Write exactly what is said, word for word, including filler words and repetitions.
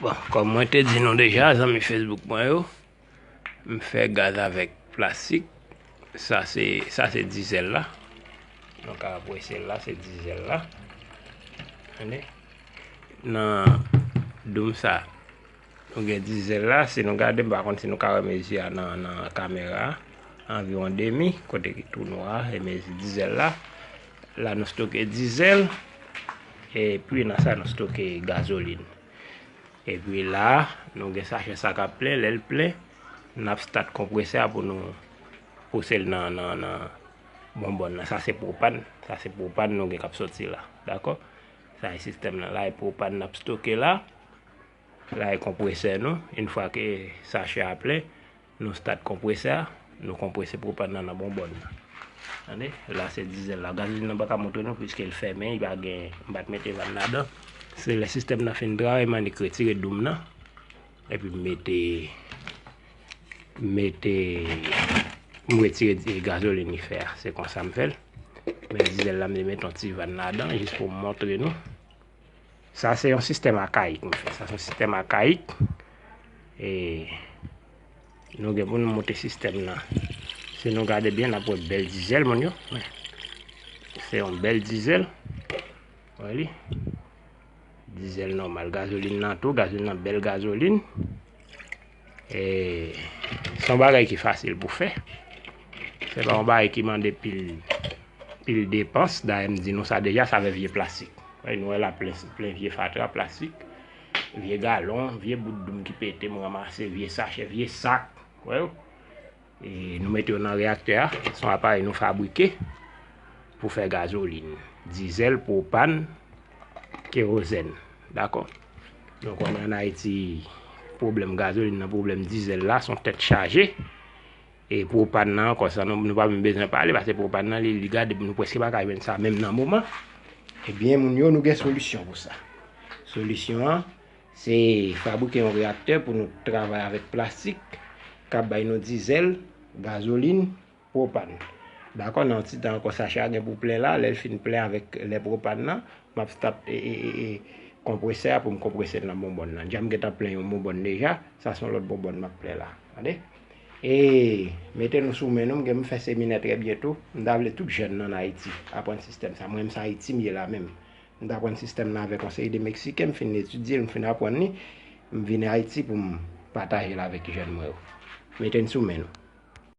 Bon, kòm mwen te di nou deja, zanmi Facebook mwen yo, m fè gaz avèk plastik. Sa se, sa se dizèl la. Nou ka apresye l la, se dizèl la. Tande? Nan doum sa, nou gen dizèl la. Si nou gade, m pa konn si nou ka wè mezi a nan, nan kamera a. Anviwon demi, kote ki tou nwa, e mezi dizèl la. La nou stoke dizèl, epi nan sa nou stoke gazolin. Epi la, nou gen sachè sa k ap plen, lè l plen, n ap stat konpresè a pou nou pouse l nan, nan, nan bonbòn nan. Sa se pwopan, sa se pwopan nou gen k ap soti la, dakò? Sa e sistèm nan, la e pwopan n ap stoke la, la e konpresè nou, yon fwa ke sachè a plen, nou stat konpresè a, nou konprese pwopan nan nan bonbòn nan. Tande? La se dizèl la. Gazolin nan pa ka montre nou piske l fèmen, li pa gen, m pa t mete van ladan. Se lè sistèm nan fin travay, m annik retire doum nan. Epi m mete, mete, m retire di-, gazolin li fè a. Se konsa m fè l. Men dizèl la, m te mete yon ti van ladan, jis pou m montre nou. Sa se yon sistèm akayik m fè. Sa se yon sistèm akayik. E nou gen pou nou monte sistèm nan. Si nou gade byen, n ap wè bèl dizèl, moun yo. Se yon bèl dizèl. Wè li. Dizèl nòmal. Gazolin nan tou, gazolin nan bèl gazolin. E se yon bagay ki fasil pou fè. Se pa yon bagay ki mande pil, pil depans. Dayè m di nou sa deja, sa avè vye plastik. Wè, nou wè la plen, plen vye fatra plastik, vye galon, vye bout doum ki pete, m ranmase vye sachè, vye sak. Wè yo? E nou mete yo nan reyaktè a. Se yon aparèy nou fabrike pou fè gazolin, dizèl, pwopan, kerozèn. Dakò? Donk, konnen ann Ayiti, pwoblèm gazolin nan, pwoblèm dizèl la, se yon tèt chaje. E pwopan nan ankò, sa nou, nou pa menm bezwen pale, paske pwopan nan, li, li gade, nou prèske pa ka jwenn sa menm nan moman. Ebyen, moun yo, nou gen solisyon pou sa. Solisyon an, se fabrike yon reyaktè pou nou travay avèk plastik, k ap bay nou dizèl, gazolin, pwopan. Dakò, nan yon ti tan ankò, sachè a gen pou plen la, lè l fin plen avèk lè pwopan nan, m ap stat, e, e, e, e, konpresè a pou m konprese l nan bonbòn nan. Deja m gentan plen yon bonbòn deja, sa se yon lòt bonbòn m ap plen la. Tande? E mete nou sou men nou, m gen m fè seminè trè byento. M ta vle tout jèn nan Ayiti aprann sistèm sa. Mwen menm se Ayiti m ye la menm. M t aprann sistèm nan avèk yon seri de Meksiken, m fin etidye l, m fin aprann li. M vin Ayiti pou m pataje l avèk jèn mwen yo. Mete n sou men nou.